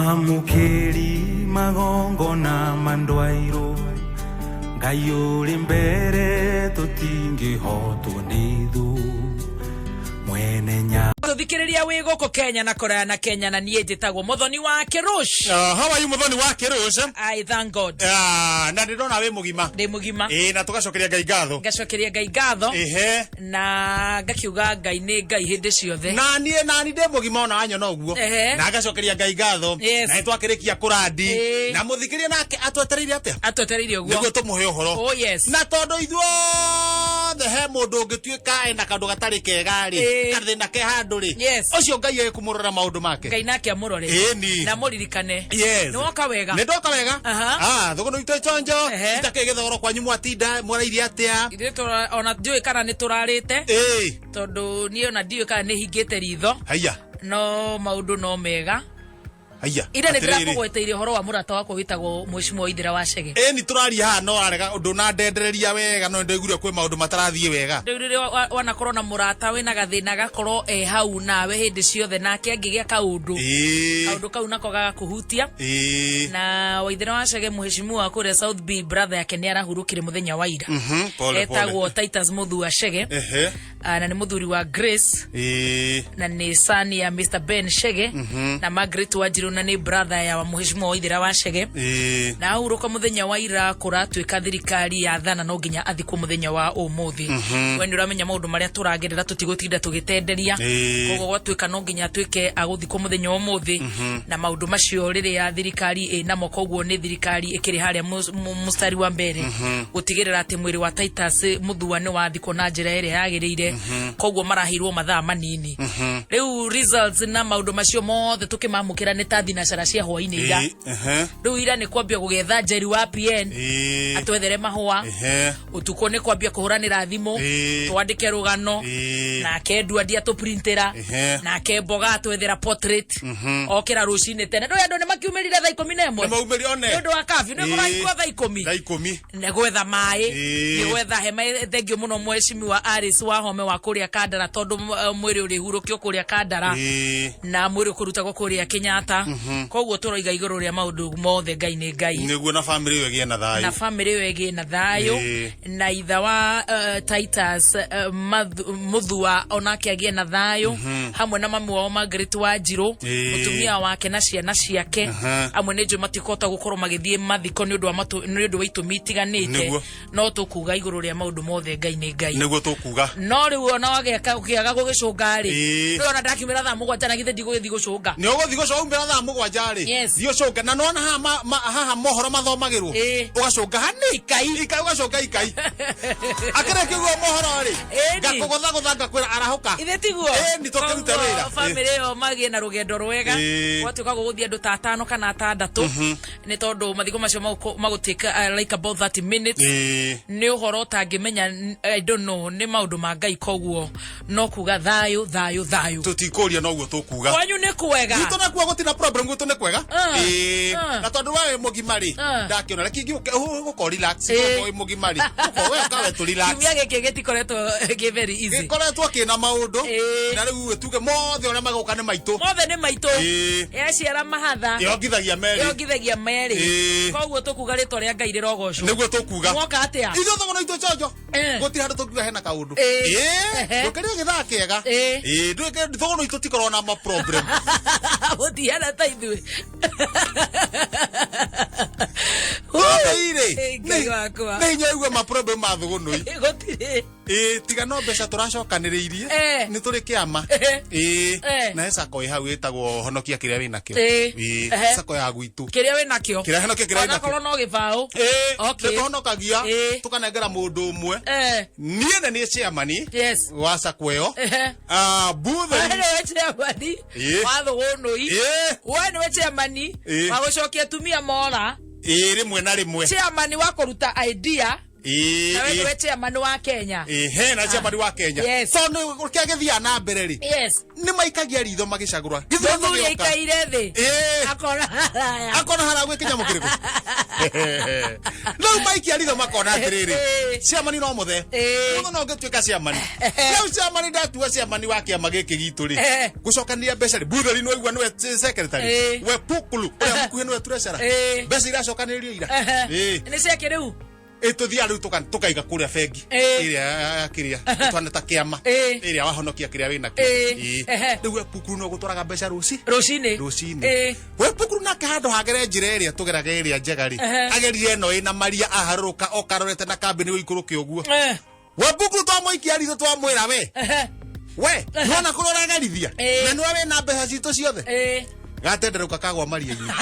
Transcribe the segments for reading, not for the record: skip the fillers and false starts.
Mwamũkĩri magongona mandwairwo Ngai ũrĩ mbere tũtingĩhotwo nĩ thũ mwene nya Tũthikĩrĩria wĩ gũkũ Kenya na kũraya na Kenya, na niĩ njĩtagwo Mũthoni wa Kĩrũsh. How are you, Muthoni wa Kĩrũsh? I thank God. Na ndĩrona wĩ mũgima. Ndĩ mũgima. Ĩĩ, na tũgacokeria Ngai ngatho. Ngacokeria Ngai ngatho. Na ngakiuga Ngai nĩ Ngai hĩndĩ ciothe. Na niĩ nani ndĩ mũgima ona wanyona ũguo. Na ngacokeria Ngai ngatho. Na nĩtwakĩrĩkia kũrandi. Na mũthikĩria nake atwetereire atĩa? Atwetereire ũguo. Nĩguo tũmũhe ũhoro. Oh yes. Na tondũ ithuothe he mũndũ ũngĩtuĩka ena kaũndũ gatarĩ kega rĩ, gathĩna ke handũ rĩ, ũcio Ngai egũkũmũrora maũndũ make. Ngai nake amũrore. Ĩni. Na mũririkane. Yes. Nĩ woka wega. Nĩ ndoka wega. Ah, thũgũnũ itũ chonjo. Itakĩ gĩthogoro kwanyu mwatinda mwarairie atĩa? Ithuĩ ona ndiũĩ kana nĩ tũrarĩte. Tondũ niĩ ona ndiũĩ kana nĩ hingĩte ritho. Haiya. No maũndũ no mega. Haiya. Ira nĩ Atĩrĩrĩ. ndĩrakũgweteire ũhoro wa mũrata wakwa wĩtagwo Mheshimiwa Waithera wa Chege. Ĩni, tũraria haha no arega ũndũ na ndendereria wega, no nĩndaiguire kwĩ maũndũ matarathiĩ wega. Rĩu rĩrĩa wanakorwo na mũrata wĩna gathĩna gakorwo e hau nawe hĩndĩ ciothe, nake angĩgĩa kaũndũ, kaũndũ kau nako gagakũhutia. Na Waithera wa Chege, mheshimiwa wa kũrĩa South B, brother yake nĩ arahurũkire mũthenya wa ira. Pole pole. Etagwo Titus Mũthua Chege. Na nĩ mũthuri wa Grace na nĩ son ya Mr Ben Chege na Margaret Wanjiru, na nĩ brother ya mheshimiwa Waithera wa Chege. Na ahurũka mũthenya wa ira, kũratuĩka thirikari ya thana no nginya athikwo mũthenya wa ũmũthĩ. We nĩ ũramenya maũndũ marĩa tũragerera, tũtigũtinda tũgĩtenderia. Koguo gwatuĩka no nginya atuĩke agũthikwo mũthenya wa ũmũthĩ na maũndũ macio rĩrĩa thirikari ĩnamo. Koguo nĩ thirikari ĩkĩrĩ harĩa mũstari wa mbere gũtigĩrĩra atĩ mwĩrĩ wa Titus Mũthua nĩ wathikwo na njĩra ĩrĩa yagĩrĩire. Koguo maraheirwo mathaa manini. Rĩu results na maũndũ macio mothe tũkĩmamũkĩra nĩ ta thinacara cia hwainĩ ira. Rĩu ira nĩ kwambia gũgetha Njeri wa PN atwethere mahũa. Ũtukũ nĩ kwambia kũhũranĩra thimũ, twandĩke rũgano. Nake Nduandi atũprintĩra. Nake Mboga atwethera portrait. Okĩra rũcinĩ tene, ndũĩ andũ nĩ makiumĩrire thaa 11. Nĩ maumĩrire one. Nĩ ũndũ wa curfew nĩ kũrahingwo thaa 10. Thaa 10. Nĩ gwetha maĩ, Ĩĩ. nĩ gwetha hema. Thengio mũno mheshimiwa Alice Wahome wa kũrĩa Kandara, tondũ mwĩrĩ ũrĩhurũkio kũrĩa Kandara na mwĩrĩ ũkũrutagwo kũrĩa Kenyatta. Koguo tũroiga igũrũ rĩa maũndũ mothe, Ngai nĩ Ngai. Nĩguo, na famĩlĩ ĩyo ĩgĩe na thayũ. Na famĩlĩ ĩyo ĩgĩe na thayũ. Na itha wa Titus Muthua onake agĩe na thayũ, hamwe na mami wao Margaret Wanjirũ, mũtumia wake na ciana ciake. Amwe nĩ njũĩ matikũhota gũkorwo magĩthiĩ mathiko nĩ ũndũ wa nĩ ũndũ wa itũmi itiganĩte. No tũkuga igũrũ rĩa maũndũ mothe, Ngai nĩ Ngai. Nĩguo tũkuga. No rĩu ona ũkĩaga gũgĩcũnga rĩ, rĩu ona ndakiumĩra thaa 7 na githĩ ndigũgĩthiĩ gũcũnga? Nĩ ũgũthiĩ gũcũnga umĩra thaa 7 rĩ. Thiĩ ũcũnge, na nĩwona haha haha mohoro mathomagĩrwo, ũgacũnga hani Ikai. Ikai, ũgacũnga ikai akĩrĩkia ũguo mohoro rĩ, ngakũgũthagũtha ngakwĩra arahũka. Ithe tiguo? Ĩni, tũkĩrute wĩra. Bamĩrĩ ĩyo magĩe na rũgendo rwega. Gwatuĩka gũgũthiĩ andũ ta atano kana atandatũ, nĩ tondũ mathiko macio magũtĩka like about 30 minutes. Nĩ ũhoro ũtangĩmenya, I don't know, nĩ maũndũ ma Ngai. Koguo no kuga thayũ, thayũ, thayũ. Tũtikũria, noguo tũkuga. Kwanyu nĩ kwega? Gwitũ nakuo gũtirĩ problem, gwitũ nĩ kwega. Na tondũ we wĩ mũgima rĩ, ndakĩona reke ingĩũke ũgũkorwo relax. Tondũ wĩ mũgima rĩ, ũkorwo we ũkawe tũ relax. Kiumia gĩkĩ gĩtikoretwo kĩ very easy. Gĩkoretwo kĩna maũndũ. Na rĩu tuge mothe ũrĩa magũka nĩ maitũ. Mothe nĩ maitũ. Yaciara mahatha yongithagia merĩ. Yongithagia merĩ. Koguo tũkuga rĩtwa rĩa Ngai rĩrogocwo. Nĩguo tũkuga. Mwoka atĩa? Ithuĩ thogono itũ chonjo, gũtirĩ handũ tũngiuga hena kaũndũ. Ndũkĩrĩe gĩthaa kĩega. Ĩĩ, thogono itũ tikorwo na ma problem. Mũtihana ta ithuĩ. Thũgũnũi-rĩ, Ĩ, Ngai wakwa. nĩ hinya igue ma problem ma thũgũnũi. Gũtirĩ. Ĩĩ, tiga no mbeca tũracokanĩrĩirie. Nĩ tũrĩ kĩama. Ĩĩ. Na he sacco ĩ hau ĩtagwo Honokia Kĩrĩa Wĩnakĩo. Ĩĩ, sacco ya gwitũ. Kĩrĩa wĩnakĩo. Kĩrĩa honokia kĩrĩa wĩnakĩo. Onakorwo no gĩbaũ. Ĩĩ, nĩ tũhonokagia tũkanengera mũndũ ũmwe. Niĩ nĩ niĩ chairman wa sacco ĩyo. Ah, Buthe we nĩwe chairman wa thũgũnũi. We nĩwe chairman wa gũcokia atumia mora. Ĩĩ, rĩmwe na rĩmwe. Chairman wa kũruta idea. Na we nĩwe chairman wa Kenya. Ehe, na chairman wa Kenya. Yes. Tondũ kĩrĩa gĩthiaga na mbere rĩ, Yes. nĩ maikagia ritho magĩcagũra gĩthurano. Mũthuri Gĩoka. aikaire thĩ. Akona haraya. Akona hara gwĩ kĩnyamũ kĩrĩkũ rĩu maikia ritho makona atĩrĩrĩ, ciamani no mũthe mũndũ no ngĩtuĩka ciamani rĩu, ciamani ndatua ciamani wa kĩama gĩkĩ gitũ rĩ, gũcokanĩria mbeca rĩ, butheri nĩ waigua nĩwe secretary, we pukulu ũrĩa mũkuhĩ nĩwe treasurer, mbeca iracokanĩrĩrio ira. Nĩ ciake rĩu. Ĩtũthiaga rĩu tũkaiga kũrĩa bengi ĩrĩa ya kĩrĩa twana ta kĩama, ĩrĩa wahonokia kĩrĩa wĩnakĩo. Rĩu we pukuru no gũtwaraga mbeca rũci Rũcinĩ. Rũcinĩ. We pukuru nake handũ hagere njĩra ĩrĩa tũgeraga ĩrĩa njega rĩ, agerire ĩno ĩna maria, aharũrũka okarorete na kambĩ nĩ ũikũrũke ũguo. We pukuru twamũikia ritho, twamwĩra we, we nĩwona kũrĩa ũragerithia, na nĩwe wĩna mbeca citũ ciothe. Gatenderũka kagwa maria-inĩ,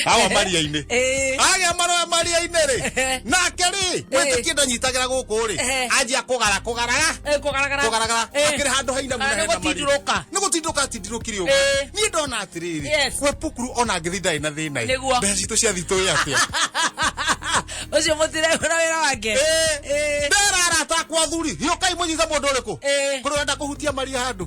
kagwa maria-inĩ. Agĩa maroya maria-inĩ rĩ, nake rĩ, wĩtĩkie ndanyitagĩra gũkũ rĩ, anjia kũgara kũgaraga. Kũgaragara. Kũgaragara akĩrĩ handũ hainamu Ah, na nĩ hena maria. gũtindũrũka. Nĩ gũtindũka atindũrũkire ũguo. Niĩ ndona atĩrĩrĩ, we pukuru ona ngĩthi ndarĩ na thĩna ĩ. Nĩguo. Mbeca citũ cia thitũ ĩ atĩa? Ũcio mũtirego na wĩra wake. Ndera arata akwa athuri, hiũkai mũnyite mũndũ ũrĩkũ kũrĩ ũrenda kũhutia maria handũ,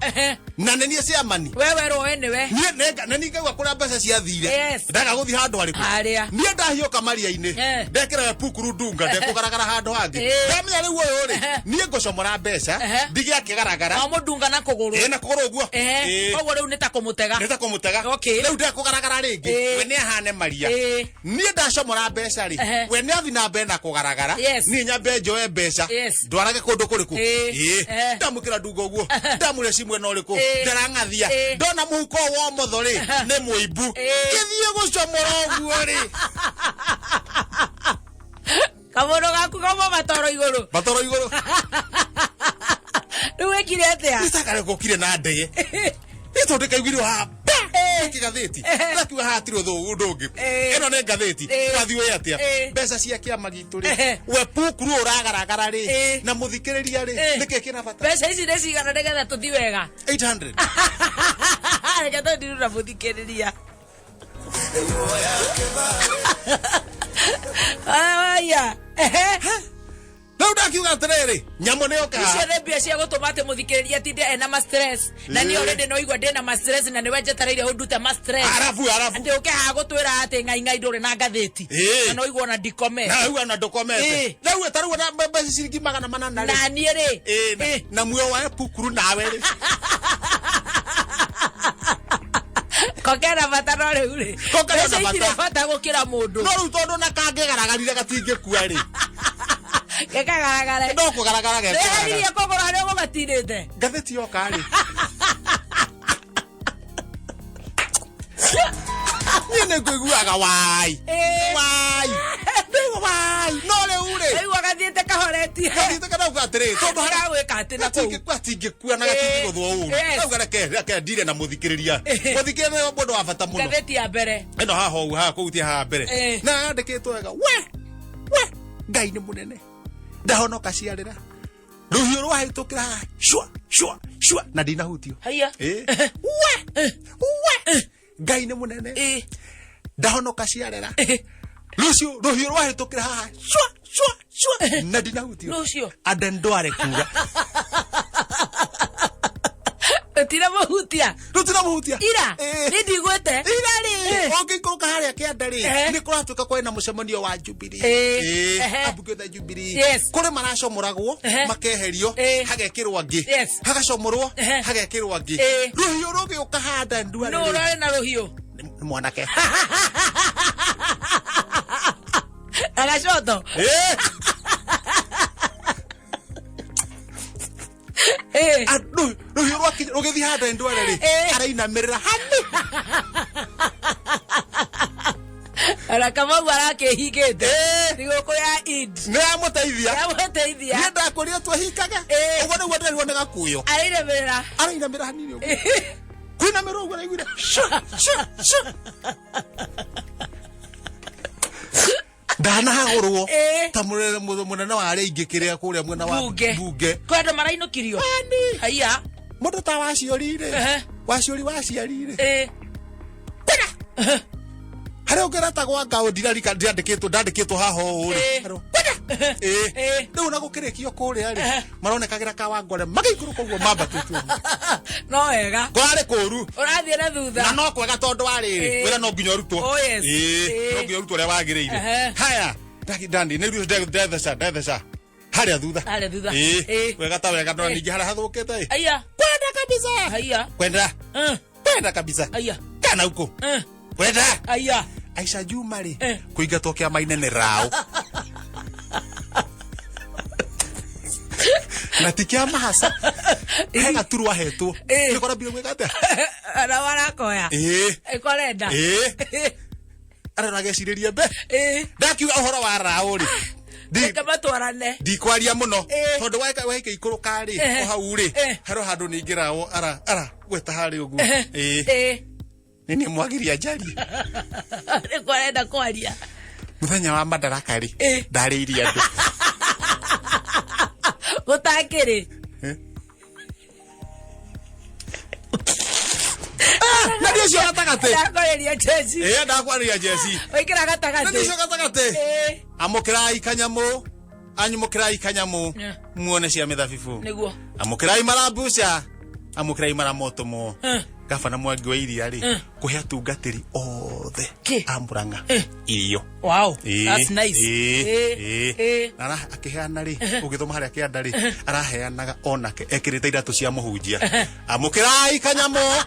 na nĩ niĩ ciamani. We werwo we nĩwe. Niĩ nĩ nĩ ngaigua kũrĩa mbeca ciathire. Ndaga gũthiĩ handũ harĩkũ? Harĩa. Niĩ ndahiũka maria-inĩ, ndekĩra we pukuru ndunga, ndekũgaragara handũ hangĩ. Ndamenya rĩu ũyũ rĩ, niĩ ngũcomora mbeca, ndige akĩgaragara. Wamũndunga na kũgũrũ. Ĩ, na kũgũrũ ũguo. Koguo rĩu nĩ ta kũmũtega. Nĩ ta kũmũtega. Rĩu ndekũgaragara rĩngĩ. We nĩ ahane maria. Niĩ ndacomora mbeca rĩ, we nĩ athi na mbere na kũgaragara. Niĩ nyambe njoe mbeca, ndwarage kũndũ kũrĩkũ. Ndamũkĩra ndunga ũguo, ndamũre cimwe na ũrĩkũ, ndarang'athia, ndona mũhuko ũyũ wa ũmotho rĩ, nĩ mũimbu. Ngĩthiĩ gũcomora ũguo rĩ, Kamũndũ gaku kauma matoro igũrũ. Matoro igũrũ. Rĩu wĩkire atĩa? Nĩtakarĩgũkire na ndege nĩ tondũ kaiguirwo haha kĩgathĩti, ndakiuga haha hatirĩ ũndũ ũngĩ. Ĩno nĩ ngathĩti. Wathiĩ ũĩ atĩa? Mbeca cia kĩama gitũ rĩ, we pukuru ũragaragara rĩ, na mũthikĩrĩria rĩ, nĩkĩ kĩna bata? Mbeca ici nĩ cigana nĩgetha tũthi wega? 800. Reke tũndiru na mũthikĩrĩria. Aya. Rĩu ndakiuga atĩrĩrĩ, nyamũ nĩ yoka. Icio nĩ mbia cia gũtũma atĩ mũthikĩrĩria atinde ena ma stress, na niĩ already no igua ndĩna ma stress, na nĩwe njetereire ũndute ma stress. Arabu arabu. Atĩ ũke haha gũtwĩra atĩ ngai ngai ndũrĩ na ngathĩti, na no igua ona ndikomete. Na rĩu ona ndũkomete. Rĩu ta rĩu ona mbeca ciringi 800 rĩ, na niĩ rĩ, na muoyo wa pukuru nawe rĩ. Kokena bata no rĩu rĩ, Ko kena mbeca itirĩ bata. bata gũkĩra mũndũ. No rĩu tondũ na kangĩgaragarire gatingĩkua rĩ, gekagaragare. No kũgaragara gekũgaragara. Ndeheririe kũgũrũ harĩa ũgũgatinĩte. Ngathĩti yoka rĩ, niĩ nĩ ngũiguaga wai wai rĩu wai, no rĩu rĩ, Rĩu agathiĩte kahoretie. Gathiĩte kanauga atĩrĩ, tondũ harĩa gagwĩka atĩ na kũu. Gatingĩkua, gatingĩkua na gatingĩgũthwo ũru. Rĩu reke ndire na mũthikĩrĩria. Mũthikĩrĩria nĩwe mũndũ wa bata mũno. Ngathĩti ya mbere. Ĩno haha ũguo, haha kũhutia haha mbere, na yandĩkĩtwo wega. We Ngai nĩ mũnene, ndahonoka ciarĩra rũhiũ rwahĩtũkĩra haha shua shua shua na ndinahutio. Haiya. We Ngai nĩ mũnene, ndahonoka ciarera rũciũ rũhiũ rwahĩtũkĩra haha shua shua shua na ndinahutio. Rũciũ? Ande ndware kuga. Tira mũhutia. Rũtiramuhutia. Ira nĩ ndigwĩte. Ira rĩ, ũngĩikũrũka harĩa kĩanda rĩ, nĩ kũratuĩka kwĩna mũcemanio wa Jubilee. Ambunge othe a Jubilee, kũrĩ maracomoragwo, makeherio, hagekĩrwo angĩ, hagacomorwo, hagekĩrwo angĩ. Rũhiũ rũgĩũka handa nduare Nũ rĩ, ũrarĩ na rũhiũ? Nĩ mwanake. Agacoto. Rũhiũ rũgĩthiĩ handa ndware rĩ, arainamĩrĩra hani. Ona Kamau arakĩhingĩte thigũkũ ya Eid. Nĩ yamũteithia. Yamũteithia. Niĩ ndakwĩrire twehikaga ũguo nĩguo ndĩrirwo nĩ gakuyo. Arainamĩrĩra. Arainamĩra hanini ũguo, kwinamĩra ũguo araiguire shu shu shu, ndanahagũrwo ta mũnene mũnene wa arĩa aingĩ kĩrĩa kũrĩa mwena wa Bunge. Bunge. Kwĩ andũ marainũkirio. Haiya. Mũndũ ta waciori rĩ, waciori waciari rĩ, Harĩa ũngĩrata gwa ngao ndirarika ndiandĩkĩtwo ndandĩkĩtwo haha ũũ rĩ. Kwenda. Rĩu na gũkĩrĩkio kũrĩa rĩ maronekagĩra kawangware magĩikũrũka ũguo mambatĩte ũguo. No wega. Kwarĩ kũru. Ũrathiĩ na thutha. Na no kwega tondũ wa rĩrĩ wĩra no nginya ũrutwo. Oh, yes. No nginya ũrutwo ũrĩa wagĩrĩire. Haya ndani nĩ rĩu ndetheca ndetheca harĩa thutha. Harĩa thutha. Wega ta wega no ningĩ harĩa hathũkĩte ĩ. Aya. Kwenda kabisa. Haya. Kwenda. Kwenda kabisa. Aya. Kana huko. Kwenda. Aya. Aisha Juma rĩ kũingatwo kĩama-inĩ nĩ raũ. Na ti kĩama haca. He gaturu ahetwo. Nĩ kora mbia gwĩka atĩa? Na warakoya. Ĩkorenda. Arora agecirĩria mbe. Ndakiuga ũhoro wa raũ rĩ. Reke matwarane. Ndikwaria mũno. Tondũ waika ikũrũka rĩ, o hau rĩ, harĩ handũ ningĩ raũ ara gweta harĩ ũguo. Nĩ niĩ mwagiria njarie. Nĩ kwarenda kwaria. Mũthenya wa madaraka rĩ, ndarĩirie andũ. Gũtakĩrĩ. Na nĩ ũcio gatagatĩ. Ndakwarĩria jeci. Ndakwarĩria jeci. Waikĩra gatagatĩ. Na nĩ ũcio gatagatĩ. Amũkĩrai kanyamũ. Anyumũkĩrai kanyamũ. Muone cia mĩthabibũ. Nĩguo. Amũkĩrai marambuca. Amũkĩrai maramotũmwo. Gabana Mwangi wa Iria rĩ, kũhe atungatĩri othe a Murang'a irio. Wow, that's nice. Na akĩheana rĩ, ũgĩthoma harĩa kĩanda rĩ, araheanaga onake ekĩrĩte iratũ cia mũhunjia. Amũkĩrai kanyamũ.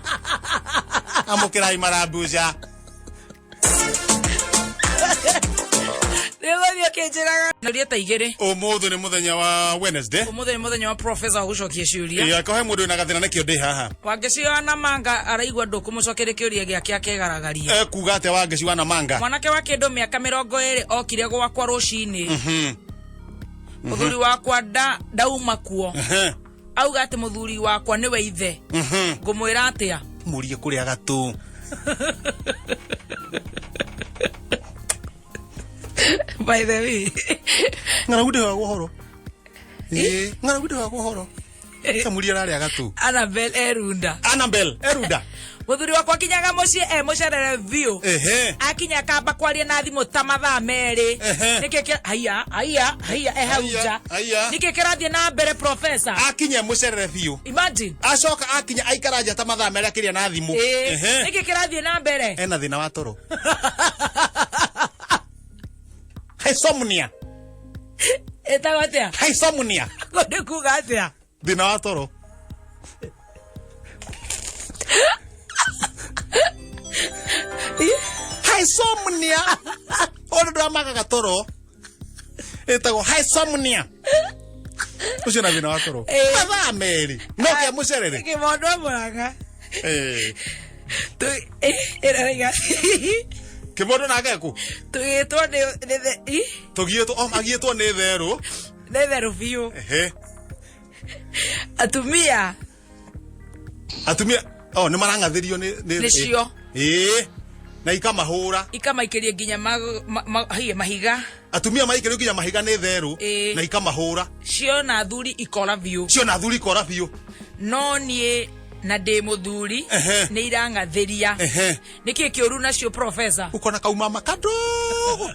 Amũkĩrai marambuca. Nĩgũthiĩ ũkĩnjĩraga. Noria ta igĩrĩ. Ũmũthĩ nĩ mũthenya wa Wednesday. Ũmũthĩ nĩ mũthenya wa professor wa gũcokia ciũria. Angĩkorwo he mũndũ wĩna gathĩna nĩkĩo ndĩ haha. Wangeci wa Namanga araigua ndũkũmũcokeria kĩũria gĩake akegaragaria. Ekuga atĩa Wangeci wa Namanga? Mwanake wa kĩndũ mĩaka 20 okire gwakwa rũcinĩ. Mũthuri wakwa ndauma kuo. Auga atĩ mũthuri wakwa nĩwe ithe. Ngũmwĩra atĩa? Mũrie kũrĩa gatũ. By the way. Ng'aragu ndĩhoyagwo ũhoro. Ng'aragu ndĩhoyagwo ũhoro. Kamũria ararĩa gatũ. Annabel Erunda. Annabel Erunda. Mũthuri wakwa kinyaga mũciĩ e mũcerere biũ. Akinya kamba kwaria na thimũ ta mathaa merĩ. Nĩkĩ kĩ haiya haiya haiya e hau nja. Nĩkĩ kĩrathiĩ na mbere professor? Akinya mũcerere biũ. Imagine. Acoka akinya aikara nja ta mathaa merĩ akĩria na thimũ. Nĩkĩ kĩrathiĩ na mbere? Ena thĩna wa toro. Insomnia. Ĩtagwo atĩa? Insomnia. Nĩ kuga atĩa? Thĩna wa toro. Insomnia. Ona ndũramagaga toro. Ĩtagwo insomnia. Ũcio na thĩna wa toro. Mathaa merĩ. No kĩa mũcerere. Kĩmondo Murang'a. Ĩraiga. Kĩmondo nake kũ? Tũgĩtwo nĩ Tũgiĩtwo, o magiĩtwo nĩ therũ. Nĩ therũ biũ. Atumia. Atumia, oh, nĩ marang'athĩrio nĩ Nĩcio. Na ikamahũra. Ikamaikĩria nginya mahiga. Atumia maikĩrio nginya mahiga nĩ therũ na ikamahũra. Ciona athuri ikora biũ. Ciona athuri ikora biũ. No niĩ na ndĩ mũthuri nĩ irang'athĩria. Nĩkĩ kĩũru nacio professor? Ũkona kaumama kadogo.